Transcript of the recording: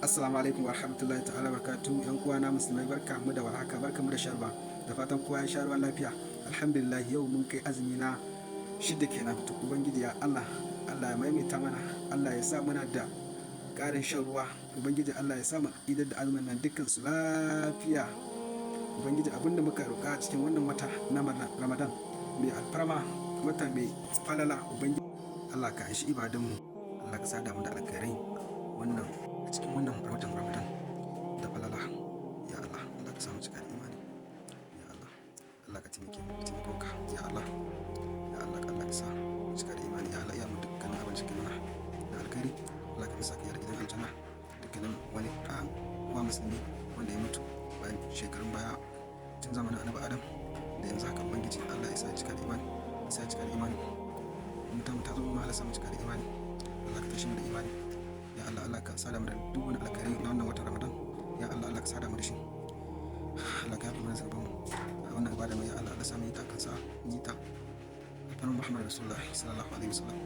Assalamu alaikum wa rahmatullahi ta'ala barakatuhu. Yan uwana musulmai, barka mu da warhaka, barka mu da shan ruwa. Da fatan kowa ya sha ruwa lafiya. Alhamdulillah, yau mun kai azumi na shidda kenan. To Ubangiji ya Allah, Allah ya maimaita mana, Allah ya sa muna da ƙarin shan ruwa. Ubangiji Allah ya sa mu idar da azumin nan dukkan su lafiya. Ubangiji, abinda muka roƙa cikin wannan wata na Ramadan mai alfarma, wata mai falala, Ubangiji Allah ka anshi ibadunmu, Allah ka sada mu da alkhairai wannan a cikin wannan watan Ramadan da falala. Ya Allah, Allah ka samu cika da imani. Ya Allah, Allah ka taimake mu da taimakonka. Ya Allah, ya Allah, Allah ka sa mu cika da imani. Ya Allah, ya mu dukkanin abin da suke mana da alkhairi, Allah ka masa ka da gidan aljanna. Dukkanin wani ɗan uwa musulmi wanda ya mutu bayan shekarun baya, tun zamanin Annabi Adam da yanzu haka, Ubangiji Allah ya sa cika da imani, ya sa cika da imani. Mu ta mu ta zo mu, Allah sa mu cika da imani. Allah ka tashi mu da imani. Ya Allah, Allah ka sada mu da duk wani alkhairi na wannan watan Ramadan. Ya Allah, Allah ka sada mu da shi. Allah ka yafe mana zunubanmu a wannan ibada mai. Ya Allah, Allah sa mu yi ta kan sa yi ta alfarman Muhammad Rasulullah sallallahu alaihi wasallam.